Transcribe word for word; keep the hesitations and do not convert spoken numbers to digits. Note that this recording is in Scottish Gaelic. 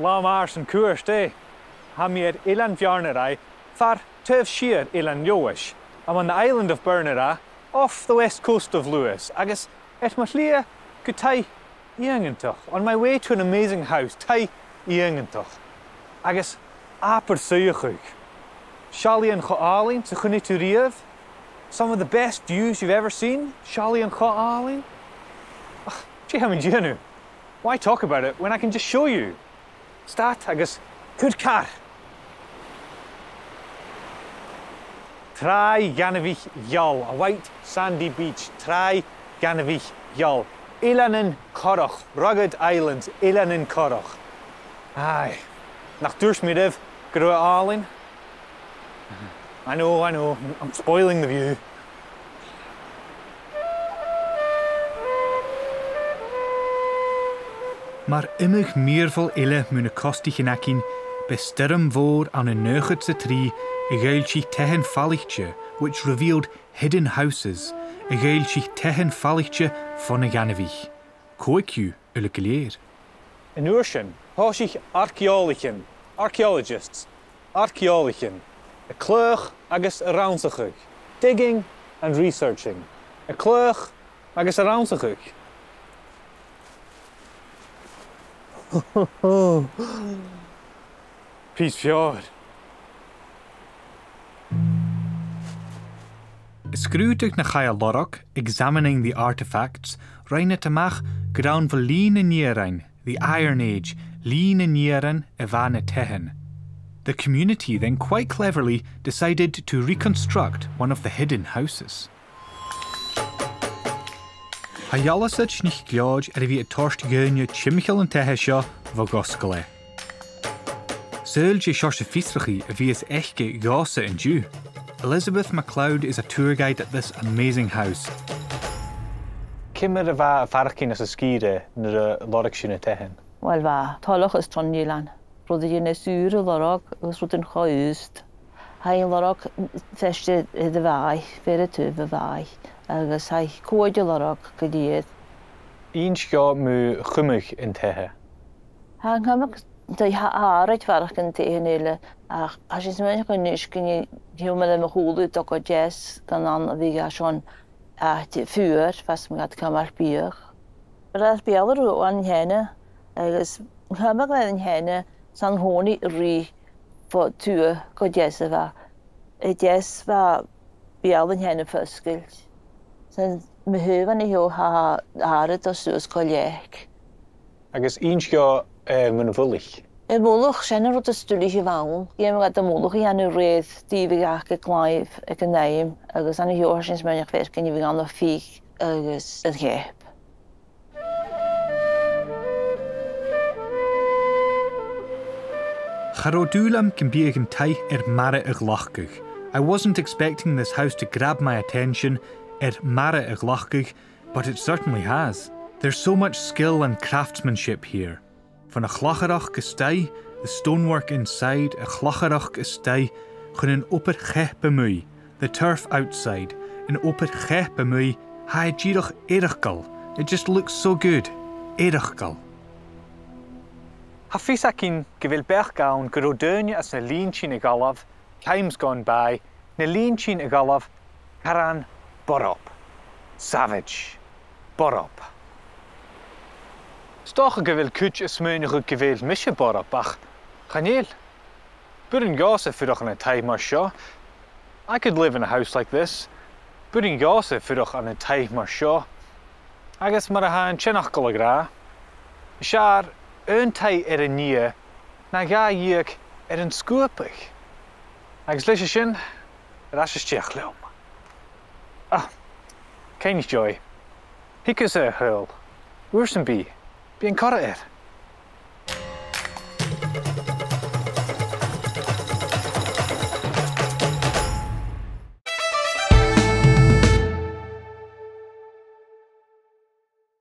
Latha math airson cuairt, eh? Tha mi air Eilean Bheàrnaraigh, far taobh siar Eilean Leòdhais. I'm on the island of Berneraigh, off the west coast of Lewis, agus air mo shlighe gu taigh iongantach, on my way to an amazing house, taigh iongantach. Agus abair suidheachadh. Seallaidhean cho àlainn 's a chunnaic tu riamh. Some of the best views you've ever seen. Seallaidhean cho àlainn. Ach, dè tha mi a' dèanamh? Why talk about it when I can just show you? Stad agus cuir car! Tràigh ghainmhich gheal, a white sandy beach, tràigh ghainmhich gheal. Eileanan corrach, rugged islands, eileanan corrach. Aye, nach tuirt mi ribh gun robh e àlainn? I know, I know, I'm spoiling the view. Mar iomadh mìorbhail eile mu na costaichean againn, b' e stoirm mhòr ann an naochad 's a trì a dh'fhoillsich taighean falaichte, which revealed hidden houses, a dh'fhoillsich taighean falaichte fon a' ghainmhich. Còig dhiubh uile gu lèir. An uair sin, thòisich arc-eòlaichean, archaeologists, arc-eòlaichean, a' cladhach agus a' rannsachadh, digging and researching, a' cladhach agus a' rannsachadh. Pìos feòir. A' sgrùdadh na chaidh a lorg, examining the artefacts, rinn iad a-mach gur ann bho linn an iarainn, the Iron Age, linn an iarainn, a bha na taighean. The community then quite cleverly decided to reconstruct one of the hidden houses. Tha Dealasad NicLeòid air a bhith a' toirt dhaoine timcheall an taighe seo bho dh'fhosgail e. Saoil dè seòrsa fiosrachaidh a bhios aice dhòmhsa an-diugh. Elizabeth MacLeod is a tour guide at this amazing house. Ciamar a bha a' faireachdainn anns an sgìre nuair a lorg sibh na taighean? Uill, bha toileachas tron eilean. Rudan nas ùire a lorg agus rudan cho aosta. Chaidh an lorg fhathast air a' bhàgh, far an taobh a' bhàgh, agus chaidh còig a lorg gu lèir. Inns dhomh mu chumadh an taighe. Tha an cumadh, tha e àraid faireachdainn an taighean eile, ach tha sinn a' smaoineachadh a-nis gun tig, gun tig e le mo chùlaibh, tog gu deas gun ann a bhiodh e son àite fuar, fhad 's a bhiodh iad a' cumail biadh. Bha iad beò ro fhada an teine, agus an cumadh leis an teine, 's ann an-còmhnaidh a' ruith fo tuath gu deas a bha. A deas bha beul an teine fosgailte. 'S ann mu thaobh an seo tha àraid a' dol suas gu leac. Agus inns dhomh, eh, mun mhullach. Am mullach, sin an rud as duilghe a bh' ann. Dh'fheumadh iad am mullach a dhèanamh rèidh dìomhair aca a' ghlaodh aig an àm, agus an seo tha sinn a' smaoineachadh feuch gun robh iad ann am fiodh agus an ceap. Cha robh dùil agam gum biodh an taigh air mara a ghlacadh. I wasn't expecting this house to grab my attention, air mara a ghlacadh, but it certainly has. There's so much skill and craftsmanship here. Bhon a' chlacharachd a-staigh, the stonework inside, a' chlacharachd a-staigh, chun an obair cheap a-muigh, the turf outside, an obair cheap a-muigh, tha e dìreach eireachdail. It just looks so good. Eireachdail. Tha fios againn gu bheil beachd ann gun robh daoine anns na linntean a dh'fhalbh, times gone by, na linntean a dh'fhalbh, caran borb. Savage. Borb. 'S dòcha gu bheil cuid a' smaoineachadh gu bheil mise borb, ach chan eil. B' urrainn dhòmhsa fuireach ann an taigh mar seo. I could live in a house like this. B' urrainn dhòmhsa fuireach ann an taigh mar seo. Agus mar a tha an t-seanfhacal ag ràdh, is fheàrr aon taigh air an iar na dhà dheug air an sguabadh. Agus leis a sin, air ais a-steach leam. Ah, cuimhnich, Joy. Thig thusa a-null. Uair sam bith. Bidh an coire air.